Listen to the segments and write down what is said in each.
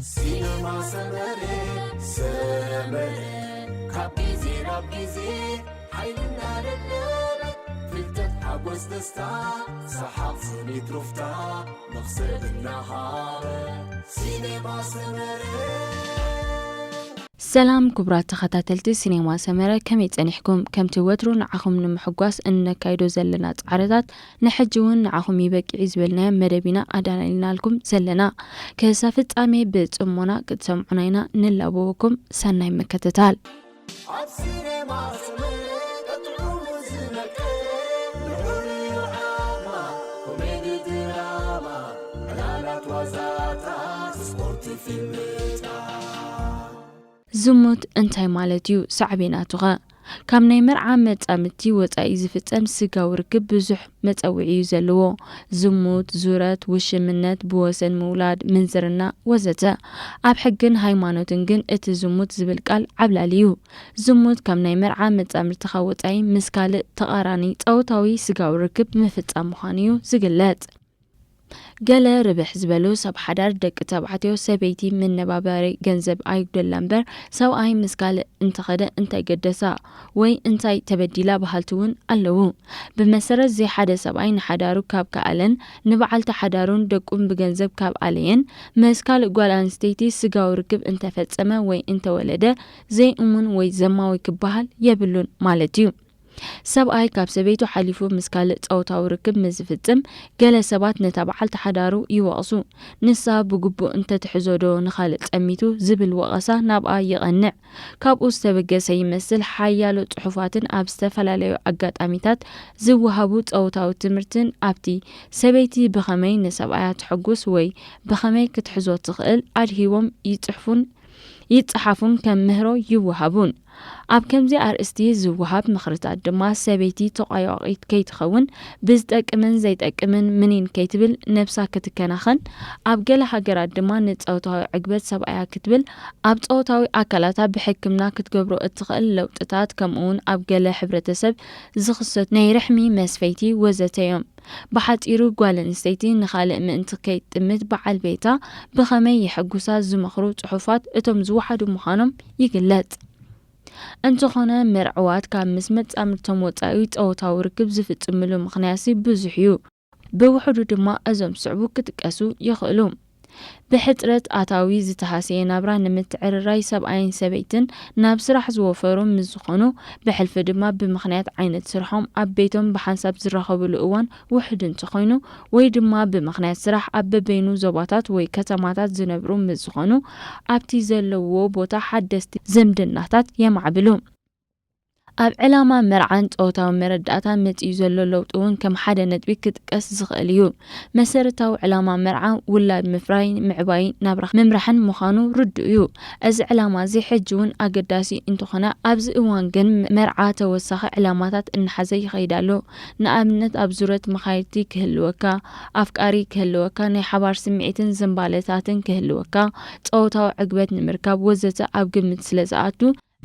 ሲነማ ሰመረ፣ ሰመረ፣ ካብ ግዜ ናብ ግዜ ሓይልና ደደበ፣ ፍልጠት፣ ሓጎስ፣ ደስታ፣ ሰሓቕ፣ ስኒት፣ ሩፍታ፣ መኽሰብ እናሃበ። ሲነማ ሰመረ። ሰላም ክቡራት ተኸታተልቲ ሲኔማ ሰመረ፣ ከመይ ጸኒሕኩም? ከምቲ ወትሩ ንዓኹም ንምሕጓስ እነካይዶ ዘለና ጻዕርታት፣ ንሕጂ እውን ንዓኹም ይበቅዕ እዩ ዝበልናዮ መደብ ኢና ኣዳላሊናልኩም ዘለና። ክሳብ ፍጻሜ ብጽሞና ክትሰምዑና ኢና ንላበወኩም። ሰናይ ምክትታል። ኣብ ሲኔማ ሰመረ፣ ጥዑሙ ዝመቀረ፣ ንዑር እዩ ዓማ፣ ኮሜዲ ድራማ፣ ዕላላት ዋዛታት፣ ስፖርት ፊልምታት። ዝሙት እንታይ ማለት እዩ? ሳዕቤናቱኸ? ካብ ናይ መርዓ መጻምድቲ ወጻኢ ዝፍጸም ስጋዊ ርክብ ብዙሕ መጸውዒ እዩ ዘለዎ። ዝሙት፣ ዙረት፣ ውሽምነት፣ ብወሰን ምውላድ፣ ምንዝርና፣ ወዘተ። ኣብ ሕግን ሃይማኖትን ግን እቲ ዝሙት ዝብል ቃል ዓብላሊ እዩ። ዝሙት ካብ ናይ መርዓ መጻምድትኻ ወጻኢ ምስ ካልእ ተቓራኒ ጾታዊ ስጋዊ ርክብ ምፍጻም ምዃኑ እዩ ዝግለጽ። ገለ ርብሕ ዝበሉ ሰብ ሓዳር ደቂ ተባዕትዮ ሰበይቲ መነባበሪ ገንዘብ ኣይጉደላ እምበር ሰብኣይ ምስ ካልእ እንተኸደ እንታይ ገደሳ ወይ እንታይ ተበዲላ በሃልቲ እውን ኣለዉ። ብመሰረት እዚ ሓደ ሰብኣይ ንሓዳሩ ካብ ከኣለን ንበዓልቲ ሓዳሩን ደቁን ብገንዘብ ካብ ኣለየን ምስ ካልእ ጓል ኣንስተይቲ ስጋዊ ርክብ እንተፈጸመ ወይ እንተወለደ ዘይእሙን ወይ ዘማዊ ክበሃል የብሉን ማለት እዩ። ሰብኣይ ካብ ሰበይቱ ሓሊፉ ምስ ካልእ ጾታዊ ርክብ ምስ ዝፍጽም፣ ገለ ሰባት ነታ በዓልቲ ሓዳሩ ይወቕሱ። ንሳ ብግቡእ እንተትሕዞ ዶ ንኻልእ ጸሚቱ ዝብል ወቐሳ ናብኣ ይቐንዕ። ካብኡ ዝተበገሰ ይመስል ሓያሎ ጽሑፋትን ኣብ ዝተፈላለዩ ኣጋጣሚታት ዝወሃቡ ጾታዊ ትምህርትን ኣብቲ ሰበይቲ ብኸመይ ንሰብኣያ ተሐጉስ ወይ ብኸመይ ክትሕዞ ትኽእል ኣድሂቦም ይጽሕፉን ይጸሓፉን ከም ምህሮ ይወሃቡን። ኣብ ከምዚ ኣርእስቲ ዝወሃብ ምኽርታት ድማ ሰበይቲ ተቋያቒት ከይትኸውን ብዝጠቅምን ዘይጠቅምን ምኒን ከይትብል ነብሳ ክትከናኸን፣ ኣብ ገለ ሃገራት ድማ ንጾታዊ ዕግበት ሰብኣያ ክትብል ኣብ ጾታዊ ኣካላታ ብሕክምና ክትገብሮ እትኽእል ለውጥታት፣ ከምኡውን ኣብ ገለ ሕብረተሰብ ዝኽሰቱ ናይ ርሕሚ መስፈይቲ ወዘተ እዮም። ብሓጺሩ ጓል ኣንስተይቲ ንኻልእ ምእንቲ ከይትጥምት በዓል ቤታ ብኸመይ የሐጉሳ ዝመኽሩ ጽሑፋት እቶም ዝወሓዱ ምዃኖም ይግለጽ። እንተኾነ መርዕዋት ካብ ምስ መጻምድቶም ወጻኢ ጾታዊ ርክብ ዝፍጽምሉ ምኽንያትሲ ብዙሕ እዩ። ብውሕዱ ድማ እዞም ዝስዕቡ ክጥቀሱ ይኽእሉ። ብሕጽረት ኣታዊ ዝተሃስየ ናብራ ንምትዕርራይ ሰብኣይን ሰበይትን ናብ ስራሕ ዝወፈሩ ምስ ዝኾኑ፣ ብሕልፊ ድማ ብምኽንያት ዓይነት ስርሖም ኣብ ቤቶም ብሓንሳብ ዝራኸብሉ እዋን ውሑድ እንተኾይኑ፣ ወይ ድማ ብምኽንያት ስራሕ ኣብ በበይኑ ዞባታት ወይ ከተማታት ዝነብሩ ምስ ዝኾኑ፣ ኣብቲ ዘለውዎ ቦታ ሓደስቲ ዝምድናታት የማዕብሉ። ኣብ ዕላማ መርዓን ጾታዊ መረዳእታን መጺኡ ዘሎ ለውጢ እውን ከም ሓደ ነጥቢ ክጥቀስ ዝኽእል እዩ። መሰረታዊ ዕላማ መርዓ ውላድ ምፍራይ፣ ምዕባይ፣ ናብራ ምምራሕን ምዃኑ ርዱእ እዩ። እዚ ዕላማ እዚ ሕጂ እውን ኣገዳሲ እንተኾነ፣ ኣብዚ እዋን ግን መርዓ ተወሳኺ ዕላማታት እናሓዘ ይኸይድ ኣሎ። ንኣብነት ኣብ ዙረት መኻይድቲ ክህልወካ፣ ኣፍቃሪ ክህልወካ፣ ናይ ሓባር ስምዒትን ዝንባለታትን ክህልወካ፣ ጾታዊ ዕግበት ንምርካብ ወዘተ ኣብ ግምት ስለ ዝኣቱ፣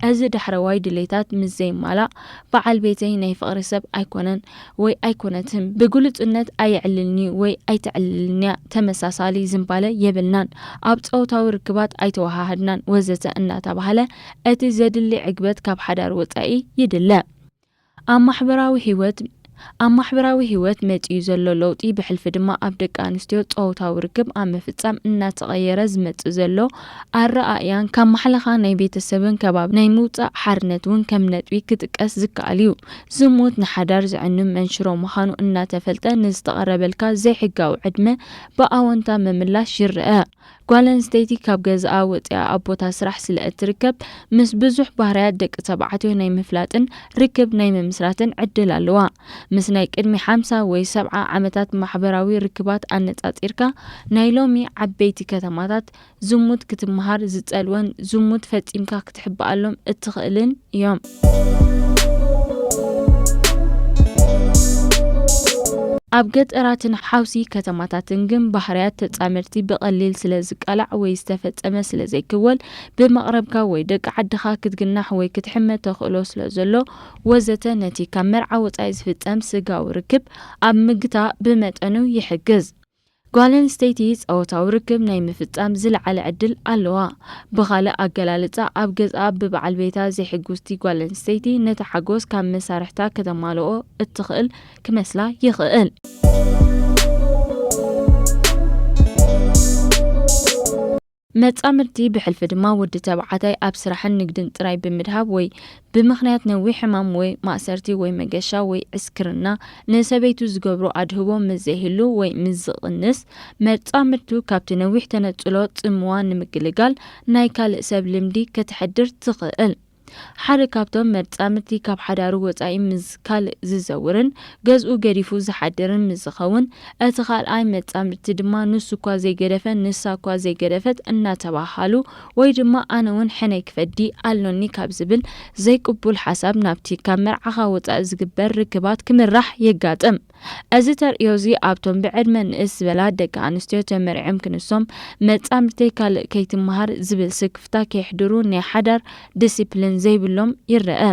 እዚ ዳሕረዋይ ድሌታት ምስ ዘይማላእ፣ በዓል ቤተይ ናይ ፍቕሪ ሰብ ኣይኮነን ወይ ኣይኮነትን፣ ብግሉጽነት ኣየዕልልኒ ወይ ኣይተዕልልንያ፣ ተመሳሳሊ ዝንባለ የብልናን፣ ኣብ ጾታዊ ርክባት ኣይተወሃሃድናን ወዘተ እናተባህለ እቲ ዘድሊ ዕግበት ካብ ሓዳር ወጻኢ ይድለ። ኣብ ማሕበራዊ ህይወት ኣብ ማሕበራዊ ህይወት መጺኡ ዘሎ ለውጢ ብሕልፊ ድማ ኣብ ደቂ ኣንስትዮ ጾታዊ ርክብ ኣብ ምፍጻም እናተቐየረ ዝመጽእ ዘሎ ኣረኣእያን ካብ ማሕለኻ ናይ ቤተሰብን ከባቢ ናይ ምውጻእ ሓርነት እውን ከም ነጥቢ ክጥቀስ ዝከኣል እዩ። ዝሙት ንሓዳር ዘዕኑ መንሽሮ ምዃኑ እናተፈልጠ ንዝተቐረበልካ ዘይሕጋዊ ዕድመ ብኣወንታ ምምላሽ ይረኣ። ጓል ኣንስተይቲ ካብ ገዛኣ ወጺኣ ኣብ ቦታ ስራሕ ስለ እትርከብ፣ ምስ ብዙሕ ባህርያት ደቂ ተባዕትዮ ናይ ምፍላጥን ርክብ ናይ ምምስራትን ዕድል ኣለዋ። ምስ ናይ ቅድሚ ሓምሳ ወይ ሰብዓ ዓመታት ማሕበራዊ ርክባት ኣነጻጺርካ፣ ናይ ሎሚ ዓበይቲ ከተማታት ዝሙት ክትመሃር ዝጸልወን ዝሙት ፈጺምካ ክትሕብኣሎም እትኽእልን እዮም። ኣብ ገጠራትን ሓውሲ ከተማታትን ግን ባህርያት ተጻመድቲ ብቐሊል ስለ ዝቃላዕ ወይ ዝተፈጸመ ስለ ዘይክወል፣ ብመቕረብካ ወይ ደቂ ዓድኻ ክትግናሕ ወይ ክትሕመ ተኽእሎ ስለ ዘሎ፣ ወዘተ ነቲ ካብ መርዓ ወጻኢ ዝፍጸም ስጋዊ ርክብ ኣብ ምግታእ ብመጠኑ ይሕግዝ። ጓል ኣንስተይቲ ጾታዊ ርክብ ናይ ምፍጻም ዝለዓለ ዕድል ኣለዋ። ብኻልእ ኣገላልጻ፣ ኣብ ገዝኣ ብበዓል ቤታ ዘይሕጉስቲ ጓል ኣንስተይቲ ነቲ ሓጎስ ካብ መሳርሕታ ከተማልኦ እትኽእል ክመስላ ይኽእል። መጻምድቲ ብሕልፊ ድማ ወዲ ተባዕታይ ኣብ ስራሕን ንግድን ጥራይ ብምድሃብ ወይ ብምኽንያት ነዊሕ ሕማም ወይ ማእሰርቲ ወይ መገሻ ወይ ዕስክርና ንሰበይቱ ዝገብሮ ኣድህቦ ምስ ዘይህሉ ወይ ምስ ዝቕንስ፣ መጻምድቱ ካብቲ ነዊሕ ተነጽሎ ጽምዋ ንምግልጋል ናይ ካልእ ሰብ ልምዲ ከተሕድር ትኽእል። ሓደ ካብቶም መጻምድቲ ካብ ሓዳሩ ወጻኢ ምስ ካልእ ዝዘውርን ገዝኡ ገዲፉ ዝሓድርን ምስ ዝኸውን፣ እቲ ካልኣይ መጻምድቲ ድማ ንሱ እኳ ዘይገደፈ ንሳ እኳ ዘይገደፈት እናተባሃሉ ወይ ድማ ኣነ እውን ሕነይ ክፈዲ ኣሎኒ ካብ ዝብል ዘይቅቡል ሓሳብ ናብቲ ካብ መርዓኻ ወጻኢ ዝግበር ርክባት ክምራሕ የጋጥም። እዚ ተርእዮ እዚ ኣብቶም ብዕድመ ንእስ ዝበላ ደቂ ኣንስትዮ ተመርዕዮም ክንሶም መጻምድተይ ካልእ ከይትመሃር ዝብል ስክፍታ ከየሕድሩ ናይ ሓዳር ዲሲፕሊን ዘይብሎም ይረአ።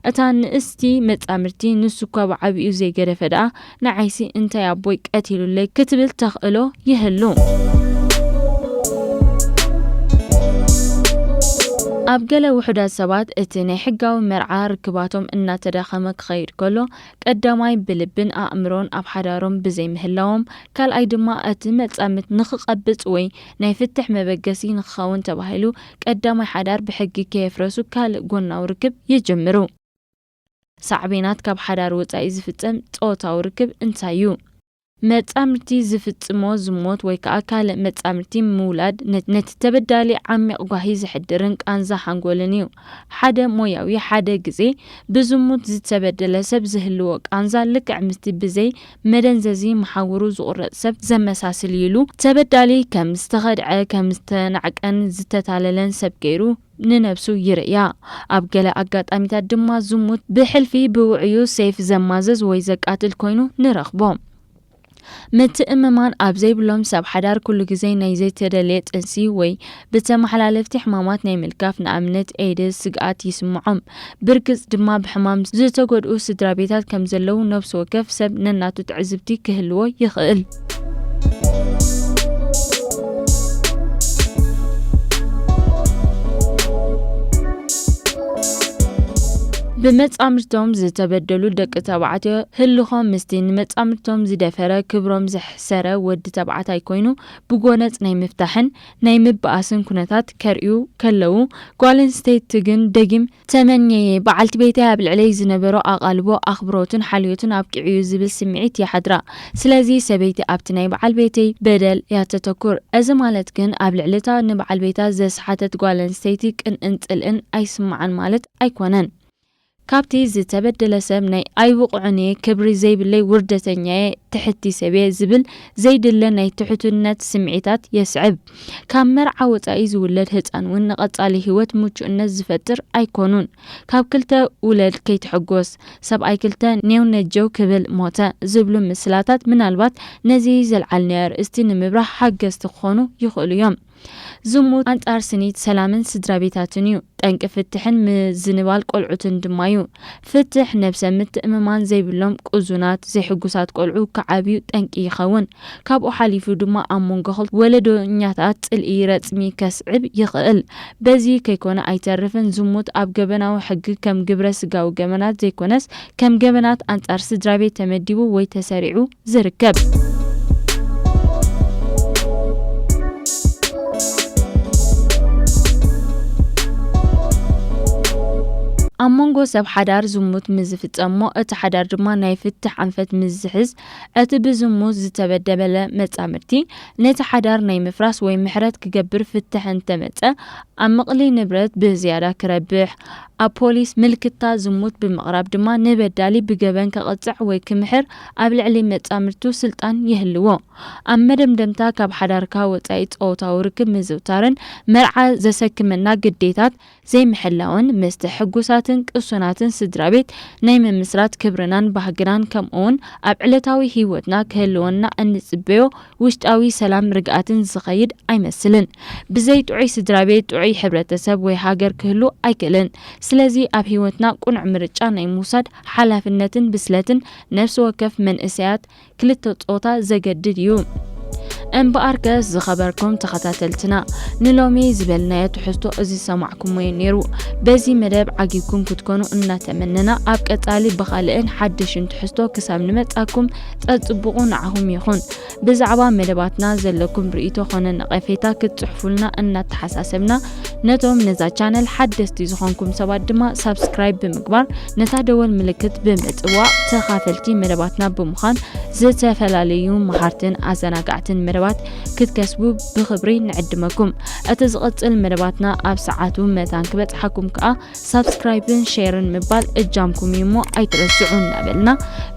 እታ ንእስቲ መጻምድቲ ንሱ እኳ ብዓቢኡ ዘይገደፈ ደኣ ንዓይሲ እንታይ ኣቦይ ቀቲሉለይ ክትብል ተኽእሎ ይህሉ። ኣብ ገለ ውሑዳት ሰባት እቲ ናይ ሕጋዊ መርዓ ርክባቶም እናተዳኸመ ክኸይድ ከሎ ቀዳማይ ብልብን ኣእምሮን ኣብ ሓዳሮም ብዘይምህላዎም፣ ካልኣይ ድማ እቲ መጻምድቲ ንኽቐብጽ ወይ ናይ ፍትሕ መበገሲ ንኽኸውን ተባሂሉ ቀዳማይ ሓዳር ብሕጊ ከየፍረሱ ካልእ ጎናዊ ርክብ ይጅምሩ። ሳዕቤናት ካብ ሓዳር ወጻኢ ዝፍጸም ጾታዊ ርክብ እንታይ እዩ? መጻምድቲ ዝፍጽሞ ዝሞት ወይ ከኣ ካልእ መጻምድቲ ምውላድ ነ-፣ ነቲ ተበዳሊ ዓሚቕ ጓሂ ዘሕድርን ቃንዛ ሓንጎልን እዩ። ሓደ ሞያዊ ሓደ ግዜ ብዝሙት ዝተበደለ ሰብ ዝህልዎ ቃንዛ ልክዕ ምስቲ ብዘይ መደንዘዚ መሓውሩ ዝቑረጽ ሰብ ዘመሳስል እዩ ኢሉ፣ ተበዳሊ ከም ዝተኸድዐ፣ ከም ዝተናዕቀን ዝተታለለን ሰብ ገይሩ ንነብሱ ይርእያ። ኣብ ገለ ኣጋጣሚታት ድማ ዝሙት ብሕልፊ ብውዑዩ ሴፍ ዘማዘዝ ወይ ዘቃትል ኮይኑ ንረኽቦ። ምትእምማን ኣብ ዘይብሎም ሰብ ሓዳር ኩሉ ግዜ ናይ ዘይተደልየ ጥንሲ ወይ ብተመሓላለፍቲ ሕማማት ናይ ምልካፍ፣ ንኣብነት ኤድስ፣ ስግኣት ይስምዖም። ብርግጽ ድማ ብሕማም ዝተጎድኡ ስድራ ቤታት ከም ዘለዉ ነፍሲ ወከፍ ሰብ ነናቱ ትዕዝብቲ ክህልዎ ይኽእል። ብመጻምድቶም ዝተበደሉ ደቂ ተባዕትዮ ህልኾም ምስቲ ንመጻምድቶም ዝደፈረ ክብሮም ዘሕሰረ ወዲ ተባዕታይ ኮይኑ ብጎነጽ ናይ ምፍታሕን ናይ ምብኣስን ኩነታት ከርእዩ ከለዉ፣ ጓል ኣንስተይቲ ግን ደጊም ተመንየየ፣ በዓልቲ ቤተይ ኣብ ልዕለይ ዝነበሮ ኣቓልቦ ኣኽብሮትን ሓልዮትን ኣብቂዑ እዩ ዝብል ስምዒት ይሓድራ። ስለዚ ሰበይቲ ኣብቲ ናይ በዓል ቤተይ በደል እያ ተተኩር። እዚ ማለት ግን ኣብ ልዕሊ እታ ንበዓል ቤታ ዘስሓተት ጓል ኣንስተይቲ ቅንእን ጽልእን ኣይስምዓን ማለት ኣይኮነን። ካብቲ ዝተበደለ ሰብ ናይ ኣይብቑዕን እየ፣ ክብሪ ዘይብለይ፣ ውርደተኛ እየ፣ ትሕቲ ሰብ እየ ዝብል ዘይድለ ናይ ትሕትነት ስምዒታት የስዕብ። ካብ መርዓ ወጻኢ ዝውለድ ህጻን እውን ንቐጻሊ ህይወት ምቹእነት ዝፈጥር ኣይኮኑን። ካብ ክልተ ውለድ ከይትሕጎስ፣ ሰብኣይ ክልተ ኔው ነጀው ክብል ሞተ ዝብሉ ምስላታት ምናልባት ነዚ ዘልዓልናዮ ኣርእስቲ ንምብራህ ሓገዝቲ ክኾኑ ይኽእሉ እዮም። ዝሙት ኣንጻር ስኒት ሰላምን ስድራ ቤታትን እዩ። ጠንቂ ፍትሕን ምዝንባል ቆልዑትን ድማ እዩ። ፍትሕ፣ ነብሰ ምትእምማን ዘይብሎም ቁዙናት፣ ዘይሕጉሳት ቆልዑ ክዓብዩ ጠንቂ ይኸውን። ካብኡ ሓሊፉ ድማ ኣብ መንጎ ክልተ ወለዶኛታት ጽልኢ ረጽሚ ከስዕብ ይኽእል። በዚ ከይኮነ ኣይተርፍን፣ ዝሙት ኣብ ገበናዊ ሕጊ ከም ግብረ ስጋዊ ገበናት ዘይኮነስ፣ ከም ገበናት ኣንጻር ስድራ ቤት ተመዲቡ ወይ ተሰሪዑ ዝርከብ። ኣብ መንጎ ሰብ ሓዳር ዝሙት ምስ ዝፍጸም እሞ፣ እቲ ሓዳር ድማ ናይ ፍትሕ ኣንፈት ምስ ዝሕዝ፣ እቲ ብዝሙት ዝተበደለ መጻምድቲ ነቲ ሓዳር ናይ ምፍራስ ወይ ምሕረት ክገብር ፍትሕ እንተመጸ፣ ኣብ ምቕሊ ንብረት ብዝያዳ ክረብሕ፣ ኣብ ፖሊስ ምልክታ ዝሙት ብምቕራብ ድማ ንበዳሊ ብገበን ክቕጻዕ ወይ ክምሕር ኣብ ልዕሊ መጻምድቱ ስልጣን ይህልዎ። ኣብ መደምደምታ፣ ካብ ሓዳርካ ወጻኢ ጾታዊ ርክብ ምዝውታርን መርዓ ዘሰክመና ግዴታት ዘይምሕላውን ምስቲ ሕጉሳትን ቅሱናትን ስድራ ቤት ናይ ምምስራት ክብርናን ባህግናን ከምኡውን ኣብ ዕለታዊ ህይወትና ክህልወና እንጽበዮ ውሽጣዊ ሰላም ርግኣትን ዝኸይድ ኣይመስልን። ብዘይ ጥዑይ ስድራ ቤት ጥዑይ ሕብረተሰብ ወይ ሃገር ክህሉ ኣይክእልን። ስለዚ ኣብ ህይወትና ቅኑዕ ምርጫ ናይ ምውሳድ ሓላፍነትን ብስለትን ነፍሲ ወከፍ መንእሰያት ክልተ ጾታ ዘገድድ እዩ። እምበኣርከስ ዝኸበርኩም ተኸታተልትና፣ ንሎሚ ዝበልናዮ ትሕዝቶ እዚ ዝሰማዕኩምዎ እዩ ነይሩ። በዚ መደብ ዓጊብኩም ክትኮኑ እናተመነና፣ ኣብ ቀጻሊ ብኻልእን ሓድሽን ትሕዝቶ ክሳብ ንመጻኩም ጸጽብቑ ንዓኹም ይኹን። ብዛዕባ መደባትና ዘለኩም ርእይቶ ኾነ ነቐፌታ ክትጽሕፉልና እናተሓሳሰብና፣ ነቶም ነዛ ቻነል ሓደስቲ ዝኾንኩም ሰባት ድማ ሳብስክራይብ ብምግባር፣ ነታ ደወል ምልክት ብምጽዋዕ ተኻፈልቲ መደባትና ብምዃን ዝተፈላለዩ መሃርትን ኣዘናጋዕትን መደባት ክትከስቡ ብኽብሪ ንዕድመኩም። እቲ ዝቕጽል መደባትና ኣብ ሰዓቱ መታን ክበጽሓኩም ከኣ ሳብስክራይብን ሼርን ምባል እጃምኩም እዩ እሞ ኣይትረስዑ እናበልና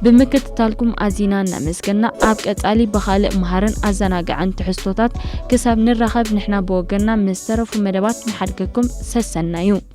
ብምክትታልኩም ኣዚና እናመስገና፣ ኣብ ቀጻሊ ብኻልእ መሃርን ኣዘናጋዕን ትሕዝቶታት ክሳብ ንራኸብ ንሕና ብወገንና ምስ ተረፉ መደባት ንሓድገኩም ሰሰና እዩ።